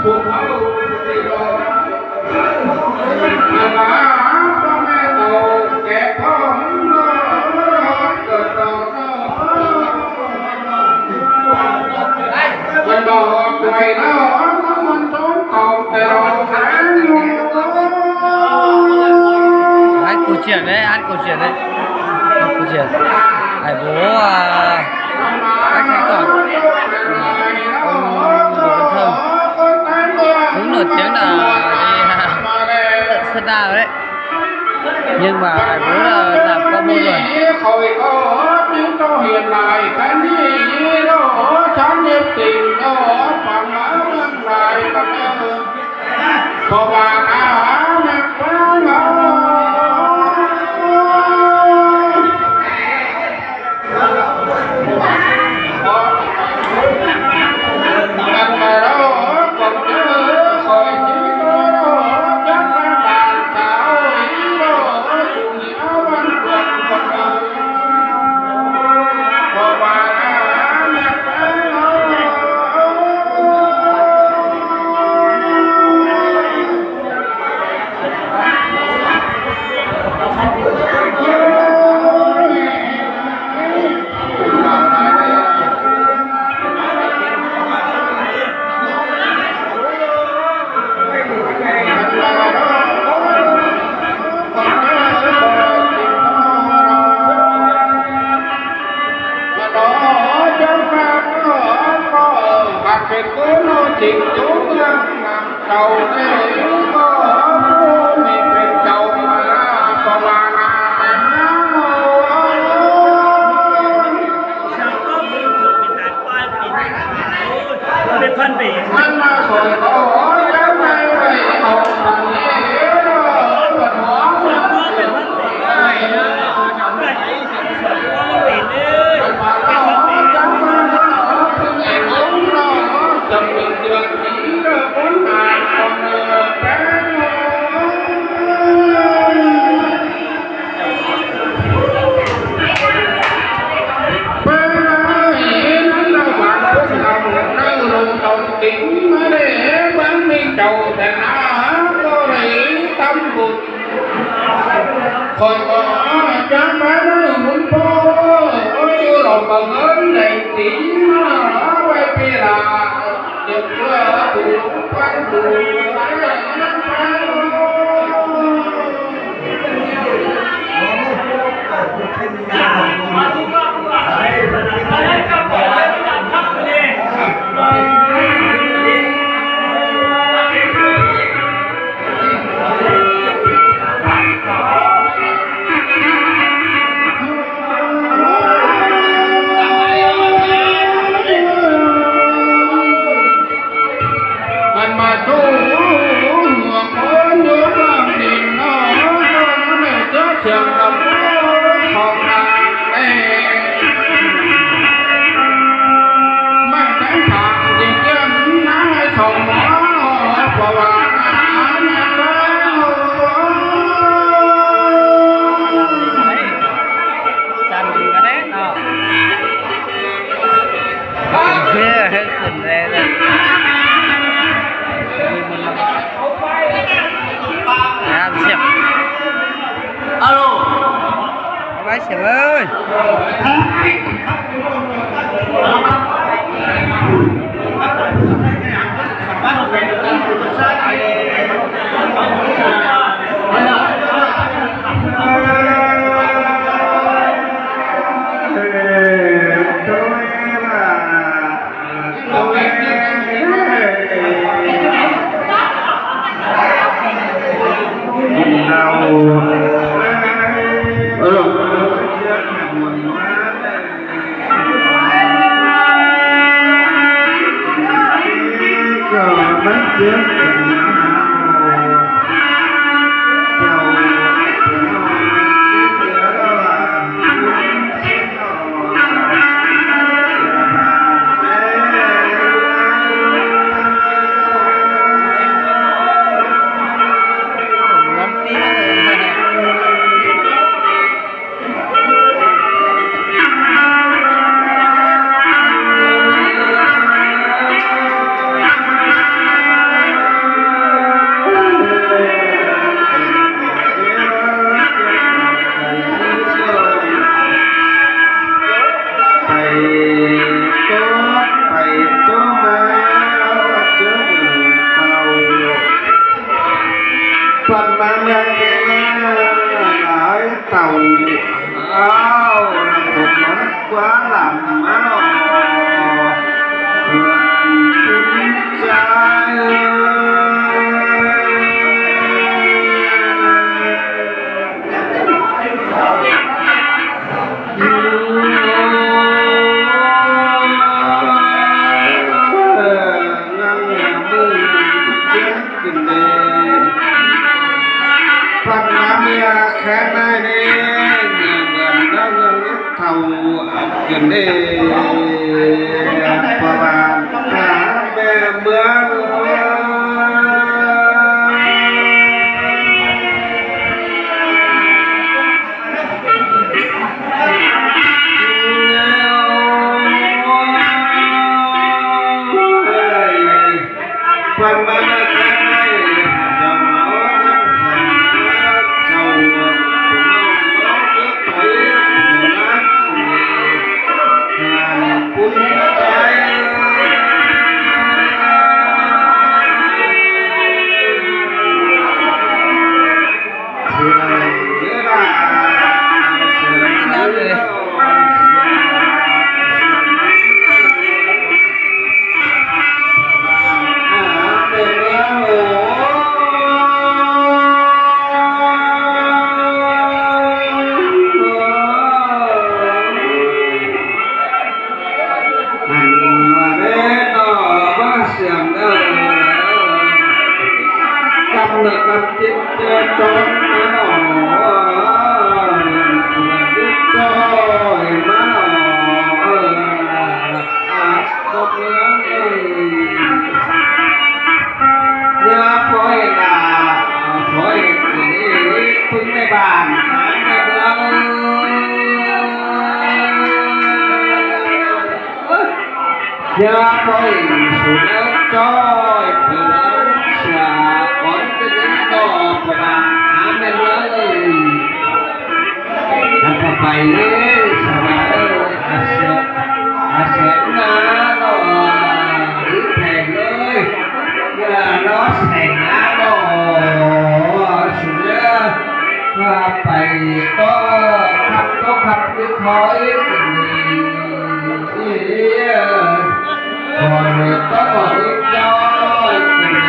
Ai, cô chuyện đấy, ai, cô chuyện đấy. Cô chuyện. Ai, bố, à, ai, cái còn. Ôi, bố Văn Thơm. Cũng nổi tiếng là đi, à, tận Sơn La đấy. Nhưng mà ai, bố là làm con mua rồi. Alo. Bái sớm ơi. ເອົາ ເອົາ ນຳຄົນນຳກວ່າລຳມາເນາະ ເພື່ອນຄຸນຈາຍ ປັນມາເມື່ອແຄນໃນນີ້ ເມື່ອເດືອນເກົ້າເດືອນເກົ້າເທົ່າຂຶ້ນເດ້ ປະມານຫາແມ່ເມືອງ ອັນວ່າແດ່ເນາະ ວ່າສຽງເດີ ກຳເນີດກຳຈິດເຈໂຕນມາເນາະ ຈິດໂຕນມາເນາະ ເອີ ອາ ຕົກເມືອງເອີຍ ເວລາພອຍນາ ພອຍຄືນີ້ ປຶ້ງແມ່ບ້ານ ຫາແມ່ເມືອງ ຢ່າປ່ອຍສູ່ເດີຈ້ອຍ ເພິ່ນສາກ່ອນຈະໄດ້ດອກປະມານຫາແມ່ນເລີຍ ອັນຕໍ່ໄປເລີຍສະບາຍເອີຍ ອາເຊຍ ອາເຊຍນາເນາະ ຫຼືແພງເລີຍ ຢ່າລໍແສງນາເນາະ ສຸເດີ ວ່າໄປຕໍ່ ຂັບຕໍ່ຂັບ ຄອຍ ຄອຍຕໍ່ ຄອຍຈ້ອຍ